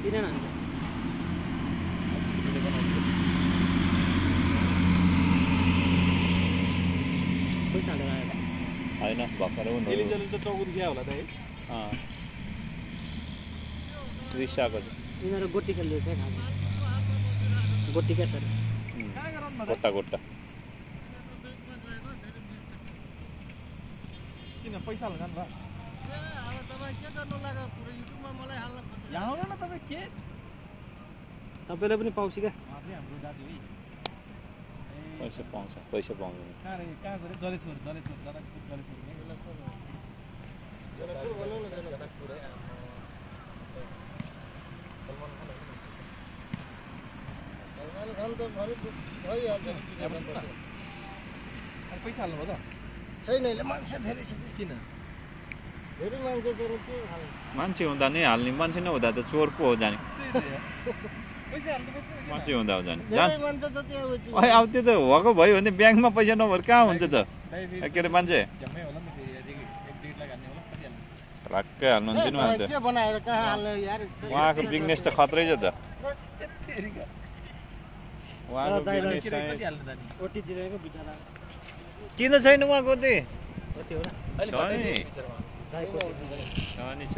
चिनेन पैसा हालेर आयो होइन भर्खरै एलिजले त चौकुर क्या होला त है रिसाको यिनीहरू गोटी खेल्दैछ खानु गोटी क्या सर गोट्टा गोट्टा किन पैसा हाल्नु जानु यहाँ आउनु न तपाईँ के तपाईँले पनि पाउँछ क्या हाम्रो दाजु है पैसा पाउँछ पैसा पाउँदैन कहाँ गयो जलेश्वर जनकपुर पैसा हाल्नु भयो त छैन मान्छे धेरै छ किन धेरै मान्छे चाहिँ के मान्छे हुँदा नै हाल्ने मान्छे नहुँदा त चोर पो हो जाने पैसा हाल्नुपर्छ मान्छे हुँदा हो जाने धेरै मान्छे त त्यहाँ अब त्यो त भएको भयो भने ब्याङ्कमा पैसा नभएर कहाँ हुन्छ त के अरे मान्छे जम्मै होला नि फेरि 1.5 लाख हाल्ने होला कति हाल्ने राक्कै हाल्नुहुन्छ नि उहाँ त के बनाएर कहाँ हाल्ने यार उहाँको बिजनेस त खत्रै छ त उहाँको बिजनेस चाहिँ कति हाल्नु दाजु ओटी दिएको बिचरा किन छैन उहाँको त्यही कति हो र छ नि छ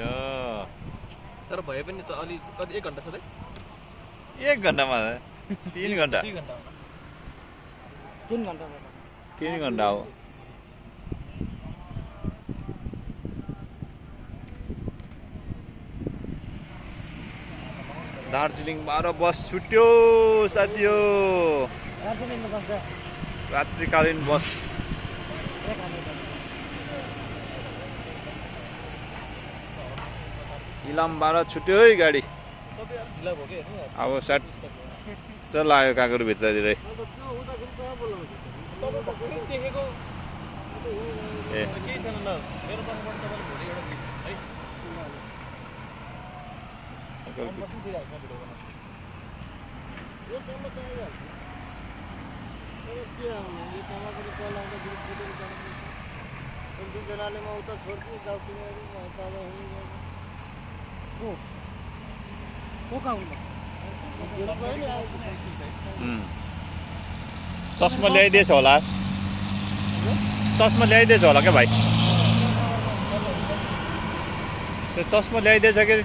तर भए पनि त अलि कति 1 घण्टा छ त 1 घण्टामा 3 घण्टा 3 घण्टा 3 घण्टा 3 घण्टा हो दार्जिलिङबाट बस छुट्यो साथीयो दार्जिलिङमा बस्छ रात्रिकालीन बस इलामबाट छुट्यो है गाडी अब सट लाग्यो काँक्रो भित्रतिरै ए चस्मा ल्याइदिएछ होला चस्मा ल्याइदिएछ होला क्या भाइ त्यो चस्मा ल्याइदिएछ कि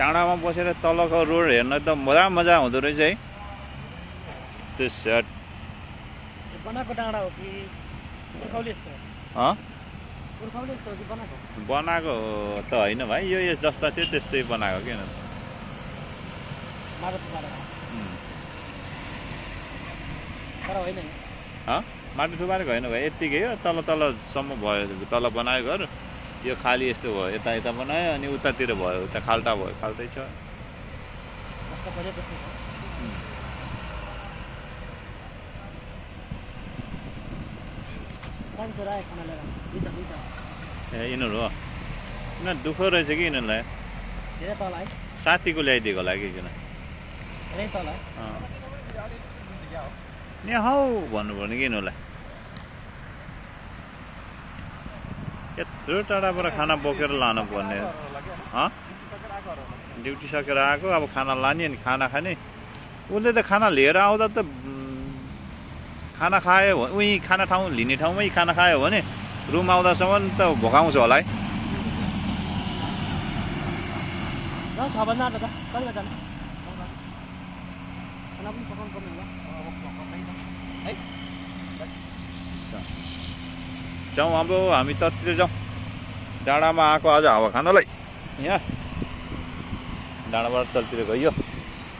डाँडामा बसेर तलको रोड हेर्न त मजा हुँदो रहेछ है त्यो सेट बनाएको डाँडा हो कि पुर्खौली यस्तो पुर्खौली यस्तो हो कि बनाएको त होइन भाइ यो जस्ता थियो त्यस्तै बनाएको किन तर होइन माटो थुपारेको होइन भाइ यत्तिकै हो तलसम्म भयो तल बनायो घर यो खाली यस्तो भयो यता बनायो अनि उतातिर भयो उता खाल्टा भयो खाल्टै छ ए यिनीहरू हो यिनीहरू दुःख रहेछ कि यिनीहरूलाई साथीको ल्याइदिएको होला कि किन यहाँ हौ भन्नुपर्ने कि यिनीहरूलाई यत्रो टाढाबाट खाना बोकेर लानु पर्ने ड्युटी सकेर आएको अब खाना लाने अनि खाना खाने उसले त खाना लिएर आउँदा त खाना खायो उहीँ खाना ठाउँ लिने ठाउँमै खाना खायो भने रुम आउँदासम्म त भोकाउँछ होला है जाउँ अब हामी ततिर जाउँ डाँडामा आएको आज हावा खानलाई यहाँ डाँडाबाट तलतिर गयो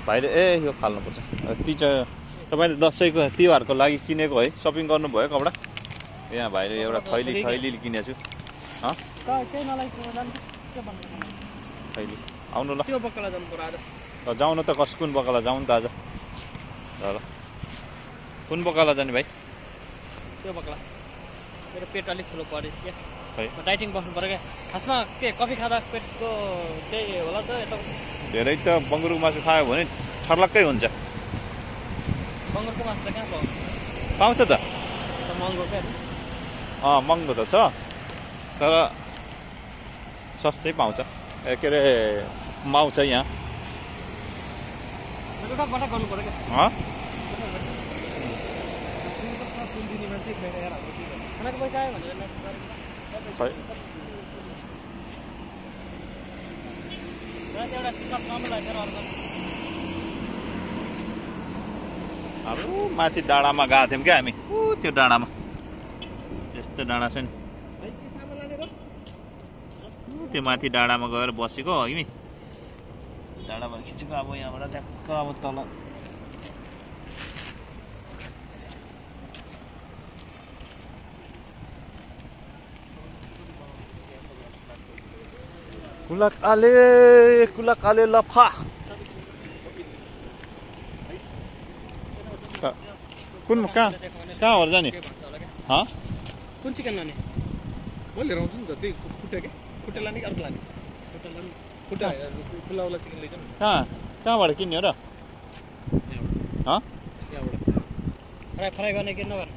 भाइले यो फाल्नुपर्छ ती चाहिँ तपाईँले दसैँको तिहारको लागि किनेको है सपिङ गर्नुभयो कपडा यहाँ भाइले एउटा थैली किनेको छु थैली आउनु ल जाउँ न त कुन बकाला जाउँ न त आज ल कुन बकाला जाने भाइ त्यो बक्ला मेरो पेट अलिक ठुलो परेछ क्या डाइटिङ बस्नु पर्यो क्या खासमा के कफी खाँदा पेटको त्यही होला त यता धेरै त बङ्गुरको मासु खायो भने छर्लक्कै हुन्छ बङ्गुरको मासु त कहाँ पाउँछ त महँगो क्या महँगो त छ तर सस्तै पाउँछ के अरे पाउँछ यहाँ गर्नु पर्यो क्या खानाको पैसा आयो भनेर एउटा टिसर्ट राम्रो लाग्छ हाम्रो माथि डाँडामा गएको थियौँ क्या हामी त्यो डाँडामा यस्तो डाँडा छ नि त्यो माथि डाँडामा गएर बसेको हामी डाँडामा खिचेको अब यहाँबाट ट्याक्क अब तल कुलाकाले लफा कुन कहाँबाट जाने कुन चिकन लाने म लिएर आउँछु नि त त्यही खुट्टा लाने कि अर्को लाने खुट्टा खुल्लावाला चिकन लैजाउँ कहाँबाट किन्ने हो र फ्राई गर्ने कि नगर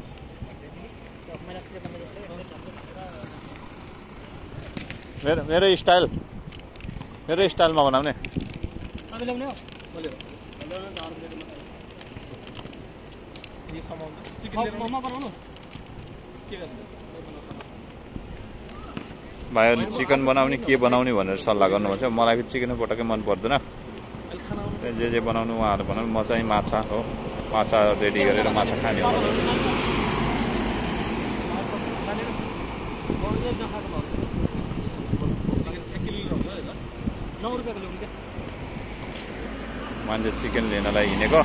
मेरो स्टाइलमा बनाउने ल्याउने हो भाइहरूले चिकन बनाउने के बनाउने भनेर सल्लाह गर्नुहुन्छ मलाई चिकन पटक्कै मन पर्दैन जे बनाउनु उहाँहरू बनाउनु म चाहिँ माछा हो माछा रेडी गरेर माछा खाने हो मान्छे चिकन लिनलाई हिँडेको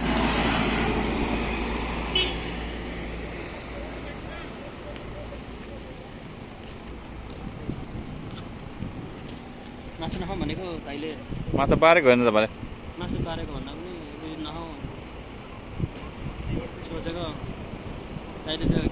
मासु नखाउँ भनेको भाइले माछा पारेको होइन तपाईँले मासु पारेको भन्दा पनि नखाउँ सोचेको भाइले त